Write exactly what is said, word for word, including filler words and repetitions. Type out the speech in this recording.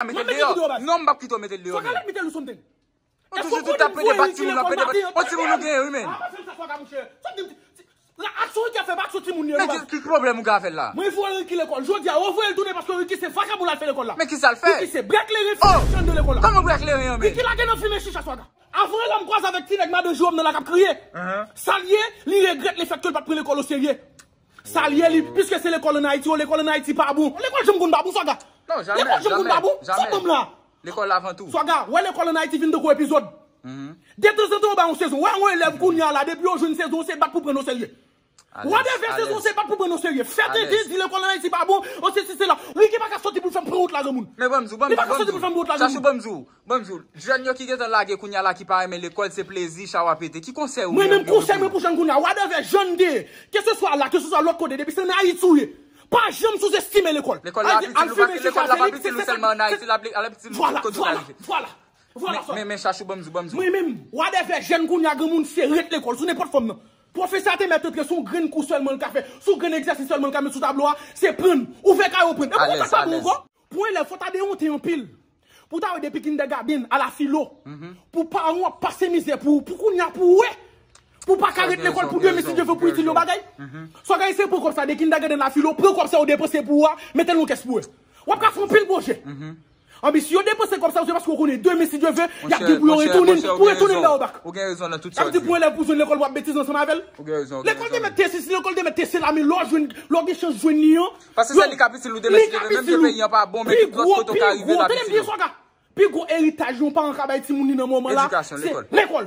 Mete l deyò. Non, m p ap kite w mete l deyò. Swaga, let me tell you something. Ou toujou tout ap pede bat timoun, ap pede bat. On timoun ou genyen, wi, men. Apa fè m sa, Swaga, monchè? Sa di m, la, aksyon Ricky ap fè pa aksyon timoun li. Men ki pwoblèm ou gen avè l la? Mwen voye Ricky lekòl. Jodi a, ou voye l tounen paske Ricky se vakabon l al fè lekòl la. Men ki sa l fè? Ricky se brèk leren, fè chan de lekòl la. Kòman brèk leren an, men? Ricky lage nan fimen chicha, Swaga. Avan la, m kwaze avèk ti nèg madan Jewòm nan la k ap kriye. Sa l ye, li regrèt lefètke l pa t pran lekòl oserye. Sa l ye, li, piske se lekòl ann Ayiti, o, lekòl ann Ayiti pa bon. Lekòl janm konn pa bon, Swaga. Non, jamè, lekòl janm konn pa bon. Sa w banm la? Lekòl avan tou. Swaga, wè lekòl ann Ayiti vin tankou epizòd. Detanzantan, yo bay yon sezon. Wè yon elèv kounye a la, depi yo jwenn sezon, se bat pou pran n oserye. Whatever, sezon, se bat pou pran n oserye. Fè tenten, di lekòl ann Ayiti pa bon, o, se si, se la. Ricky pa ka sòti pou l fè m pran wout la, granmoun. Men ban m di w, ban m di w, ban m di w. Chachou, ban m di w. Ban m di w. Jèn yo ki gentan lage kounye a la ki pa renmen lekòl, se plezi, cha w ap pete. Ki konsèy ou gen pou yo? Mwen menm, konsèy mwen pou jèn kounye a, whatever jèn de, keseswa la, keseswa lòt kote, depi se ann Ayiti ou ye, pa janm souzestime lekòl. Lekòl la ap itil ou, paske lekòl la p ap itil ou sèlman ann Ayiti, l ap itil ou tout kote w ta rive. Vwala, vwala, vwala. Men, men, Chachou, ban m di w, ban m di w. Mwen menm, whatever jèn kounye a, granmoun, se ret lekòl, sou nenpòt fòm nan. Pwofesè a te mèt antre, se yon grenn kou sèlman l ka fè, se yon grenn egzèsis sèlman l ka met sou tablo a, se prann, ouvè kaye w prann. E pou konn sa pa bon ankò. Pou elèv, fò ta deyonte anpil. Pou ta wè depi kindergarten a la filo. Pou paran w ap pase mizè pou, pou kounye a pou wè. Pou pa ka ret lekòl pou demen si Dye vle pou itil yon bagay. Swaga, eseye pran kòb sa de kindergarten la filo, pran kòb sa yo depanse pou ou a, mete l nan kès pou wè. W ap ka fè anpil pwojè. Anben, si yo depanse kòb sa yo, se paske yo konnen demen si Dye vle, y ap gen pou yo retounen, pou retounen ba yo bak. Ou gen rezon nan tout sa w di. Sa vle di pou elèv pou jwenn lekòl, w ap betize ansanm avè l. Ou gen rezon, ou gen rezon. Lekòl te mèt te sesi, lekòl te mèt te se la, men lè w jwenn, lè w gen chans jwenn li an, paske se li k ap itil ou demen si Dye vle, menm ke peyi an pa bon, men tout lòt kote w ka rive l ap itil ou. Pi gwo eritaj yon paran ka bay timoun li nan moman la, se lekòl.